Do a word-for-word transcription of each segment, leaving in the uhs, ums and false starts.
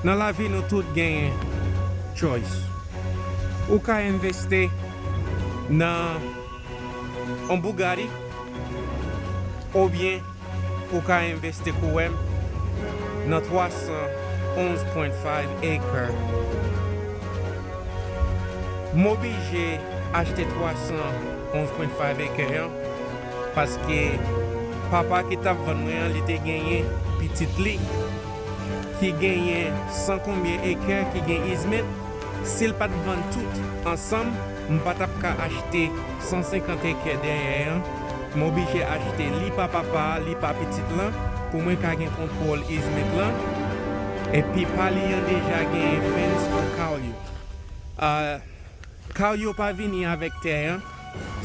Nan lavi nou tout genyen choice. Ou ka envesti nan yon Bugatti oubyen ou ka envesti kou m nan twa san onz pwen fayv acre. M oblije achte twa san onz pwen fayv acre an paske papa ki t ap vann mwen an, li te genyen pitit li ki genyen san konbyen acre ki gen easement. Si l pa t vann tout ansanm, m pa t ap ka achte san senkant acre dèyè an. M oblije achte li pa papa a, li pa pitit lan, pou mwen ka gen kontwòl easement lan. Epi pa li an deja genyen fence pou cow yo. Ah, cow yo pa vini avèk tè an.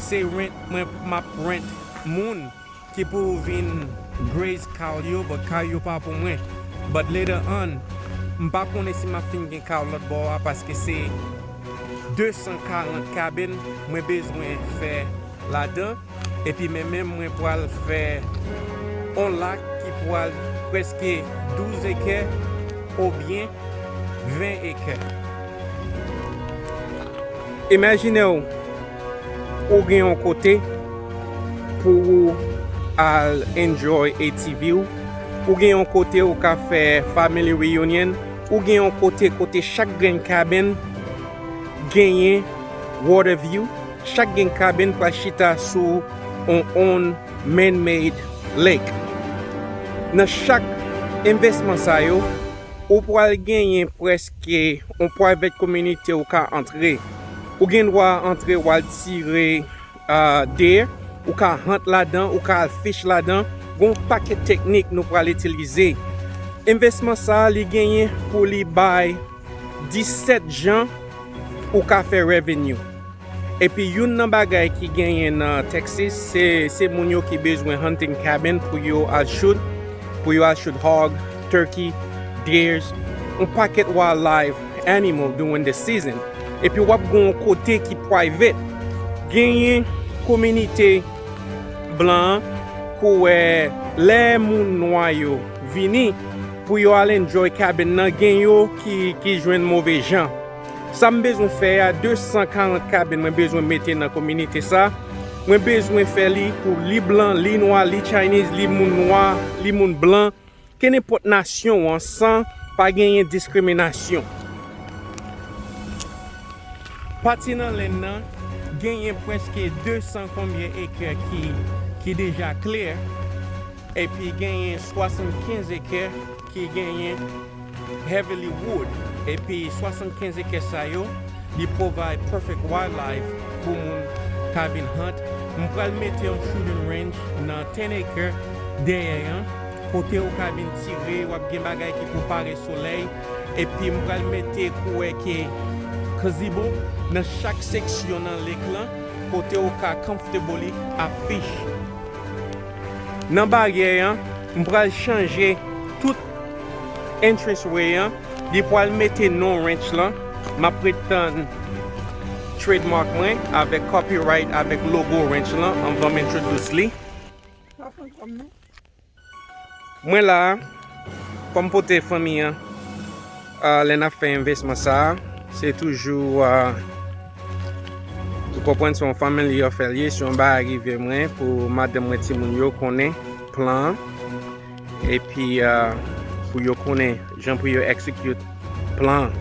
Se rent, mwen m ap rent moun ki pou vin graze cow yo, but cow yo pa pou mwen. But later on, m pa konnen si m ap fin gen cow lòt bò a, paske se de san karant cabin mwen bezwen fè ladan. Epi men menm mwen pral fè on lak ki pral prèske douz acre oubyen ven acre. Imajine w, ou gen yon kote pou ou al enjoy A T V w, ou gen yon kote ou ka fè family reunion, ou gen yon kote kote chak grenn cabin genyen water view, chak grenn cabin pral chita sou on, on man-made lake. Nan chak envèsman sa yo, ou pral genyen prèske on private community ou ka antre. Ou gen dwa antre w al tire, ah, deer, ou ka hunt ladan, ou ka al fish ladan. Gon pakèt teknik nou pral itilize. Envèsman sa a, li genyen pou li bay disèt jan ou ka fè revenue. Epi youn nan bagay ki genyen nan Texas, se, se moun yo ki bezwen hunting cabin pou yo al shoot, pou yo al shoot hog, turkey, deers, yon pakèt wildlife animal during the season. Epi w ap gen yon kote ki private. Genyen kominote blan an, kou wè lè moun nwa yo vini pou yo al enjoy cabin nan, gen yo ki, ki jwenn move jan. Sa m bezwen fè a, de san karant cabin mwen bezwen mete nan kominote sa. Mwen bezwen fè li pou li blan, li nwa, li Chinese, li moun nwa, li moun blan, kenenpòt nasyon an san pa genyen diskriminasyon. Pati nan land nan genyen prèske de san konbyen acre ki, ki deja clear, epi genyen swasannkenz acre ki genyen heavily wood, epi swasannkenz acre sa yo, li provide perfect wildlife pou moun ka vin hunt. M pral mete yon shooting range nan ten acre dèyè an, kote ou ka vin tire, w ap gen bagay ki pou pare solèy, epi m pral mete kou wè ke gazebo nan chak seksyon nan lake lan, kote ou ka comfortably ap fish. Nan baryè an, m pral chanje tout entrance way an. Li pral mete non ranch lan. M ap ret tann trademark mwen avèk copyright, avèk logo ranch lan anvan m introduce li. Mwen la a, fò m pote fanmi an, ah, lè n ap fè envèsman sa a, se toujou, ah, ou konprann, se yon family affair li ye, se yon bagay rive mwen pou madanm mwen, timoun yo konnen plan an, epi, ah, pou yo konnen jan pou yo execute plan an.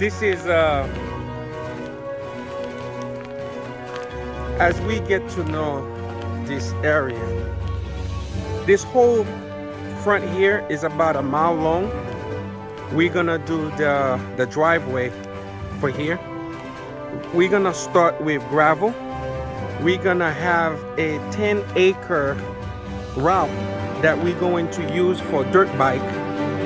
This is, uh, as we get to know this area, this whole front here is about a mile long. We're gonna do the, the driveway for here. We're gonna start with gravel. We're gonna have a ten acre route that we're going to use for dirt bike,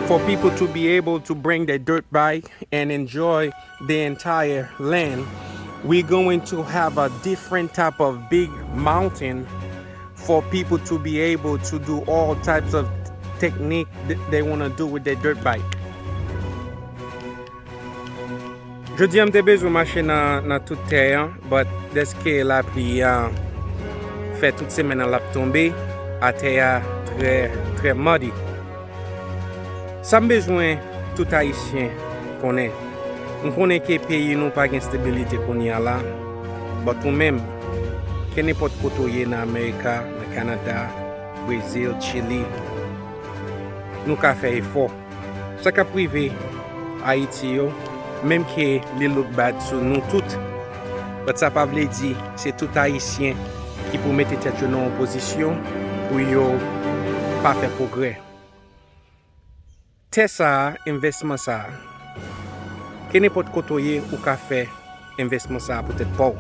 for people to be able to bring their dirt bike and enjoy the entire land. We're going to have a different type of big mountain for people to be able to do all types of technique th- they want to do with their dirt bike. Jodi a, m te bezwen mache nan, nan tout tè an, but dèske lapli an Fè tout semèn nan l ap tonbe, atè a trè, trè muddy. Sa m bezwen tout Ayisyen konnen. M konnen ke peyi nou pa gen stabilite kounye a la, but ou menm, kenenpòt kote w ye nan Amerika, nan Kanada, Brezil, Chili, nou ka fè efò. Sa k ap rive Ayiti yo, menm ke li look bad sou nou tout, but sa pa vle di se tout Ayisyen ki pou mete tèt yo nan yon pozisyon pou yo pa fè pwogrè. Tè sa a, envèsman sa a, kenenpòt kote w ye, ou ka fè envèsman sa a pou tèt pa w.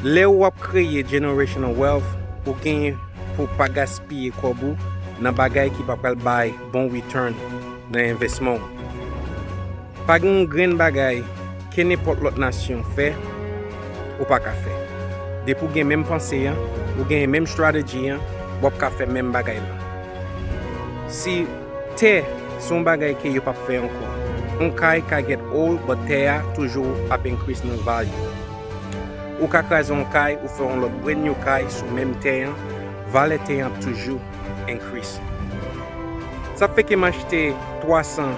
Lè w ap kreye generational wealth, ou genyen pou w pa gaspiye kòb ou nan bagay ki pa pral bay bon return nan envèsman w. Pa gen yon grenn bagay kenenpòt lòt nasyon fè, ou pa ka fè. Depi w gen menm panse an, ou gen menm strategy an, w ap ka fè menm bagay la. Si tè se yon bagay ke yo p ap fè ankò, yon kay ka get old, but tè a toujou ap increase nan value. Ou ka kraze yon kay, ou fè yon lòt brand new kay sou menm tè an, valè tè an ap toujou increase. Sa fè ke m achte twa san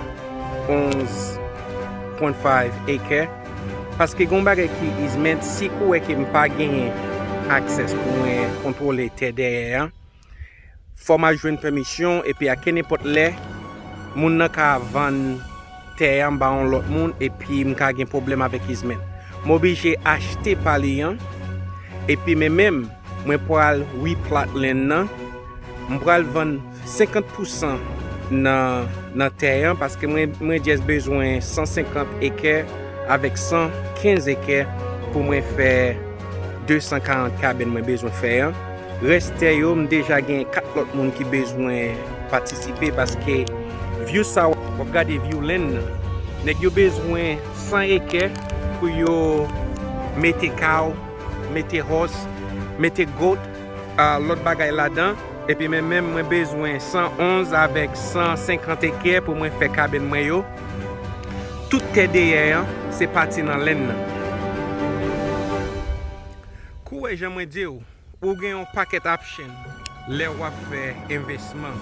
onz pwen fayv acre, paske gen yon bagay ki easement, si kou wè ke m pa genyen access pou mwen kontwole tè dèyè an, fò m al jwenn pèmisyon, epi a kenenpòt lè, moun nan ka vann tè an ba yon lòt moun, epi m ka gen pwoblèm avèk easement. M oblije achte pa li an, epi men menm, mwen pral replot land nan, m pral vann senkant pousan nan, nan tè an, paske mwen, mwen just bezwen san senkant acre avèk san kenz acre pou mwen fè de san karant kabann mwen bezwen fè an. Rès tè yo, m deja gen kat lòt moun ki bezwen patisipe, paske view sa w ap gade, view land nan. Nèg yo bezwen san acre pou yo mete cow, mete horse, mete goat, a, lòt bagay ladan. Epi men menm mwen bezwen san onz avèk san senkant acre pou mwen fè kabann mwen yo. Tout tè dèyè an, se pati nan land nan. Kou wè jan mwen di w, ou gen yon pakèt option lè w ap fè envèsman.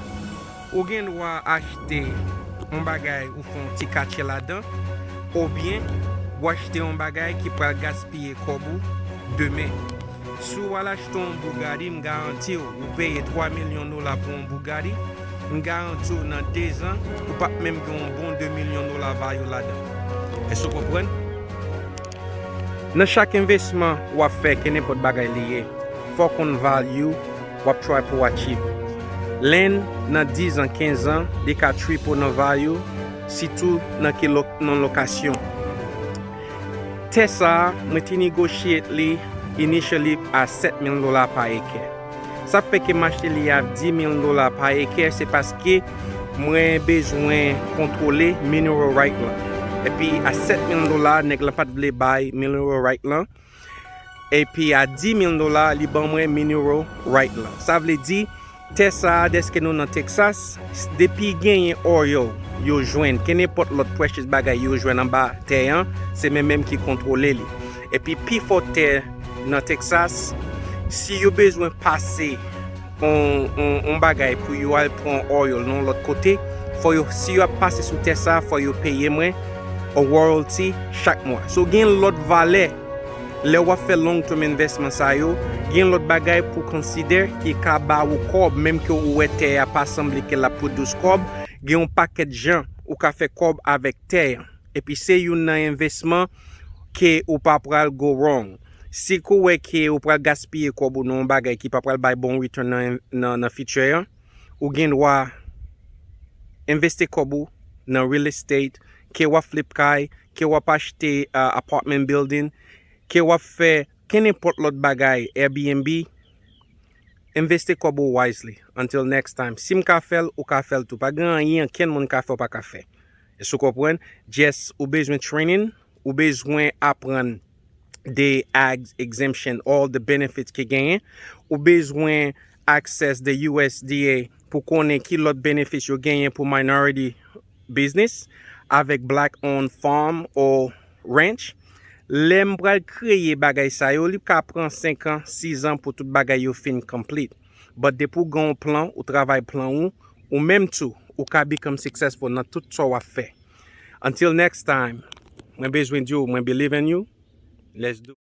Ou gen dwa achte yon bagay, ou fè yon ti katye ladan, oubyen ou achte yon bagay ki pral gaspiye kòb ou demen. Si w al achte yon Bugatti, m garanti w, ou peye twa milyon dola pou yon Bugatti, m garanti w nan de zan, ou p ap menm gen yon bon de milyon dola value ladan. Èske w konprann? Nan chak envèsman w ap fè, kenenpòt bagay li ye, fò w konn value w ap try pou w achieve. Land nan diz an, kenz an, li ka triple nan value, sitou nan ke lo-, nan lokasyon. Tè sa a, mwen te negotiate li initially a sèt mil dola pa acre. Sa fè ke m achte li a dis mil dola pa acre, se paske mwen bezwen kontwole mineral right lan. Epi a sèt mil dola, nèg lan pa t vle bay mineral right lan. Epi a dis mil dola, li ban mwen mineral right lan. Sa vle di, tè sa a, dèske nou nan Texas, depi genyen oil yo jwenn, kenenpòt lòt precious bagay yo jwenn anba tè an, se men menm ki kontwole li. Epi pifò tè nan Texas, si yo bezwen pase on, on, on bagay pou yo al pran oil nan yon lòt kote, fò yo, si yo ap pase sou tè sa, fò yo peye mwen on royalty chak mwa. So, gen lòt valè, lè w ap fè long term investment sa yo, gen lòt bagay pou consider ki ka ba ou kòb, menm ke ou wè tè a pa sanble ke l ap produce kòb, gen yon pakèt jan ou ka fè kòb avèk tè an. Epi se youn nan envèsman ke ou pa pral go wrong. Si ke w wè ke ou pral gaspiye kòb ou nan yon bagay ki pa pral bay bon return nan, nan, nan future an, ou gen dwa envesti kòb ou nan real estate, ke w ap flip kay, ke w ap achte, uh, apartment building, ke w ap fè kenenpòt lòt bagay, Airbnb, envesti kòb ou wisely. Until next time. Si m ka fè l, ou ka fè l tou. Pa gen anyen ankenn moun ka fè, ou pa ka fè. Èske w konprann? Just, ou bezwen training, ou bezwen aprann de ag exemption, all the benefits ki genyen. Ou bezwen access the U S D A pou konnen ki lòt benefits yo genyen pou minority business avèk black owned farm or ranch. Lè m pral kreye bagay sa yo, li ka pran senk an, sis an pou tout bagay yo fin complete. But depi w gen yon plan, ou travay plan ou, ou menm tou, ou ka become successful nan tout sa w ap fè. Until next time, mwen bezwen di w, mwen believe in you. Let's do.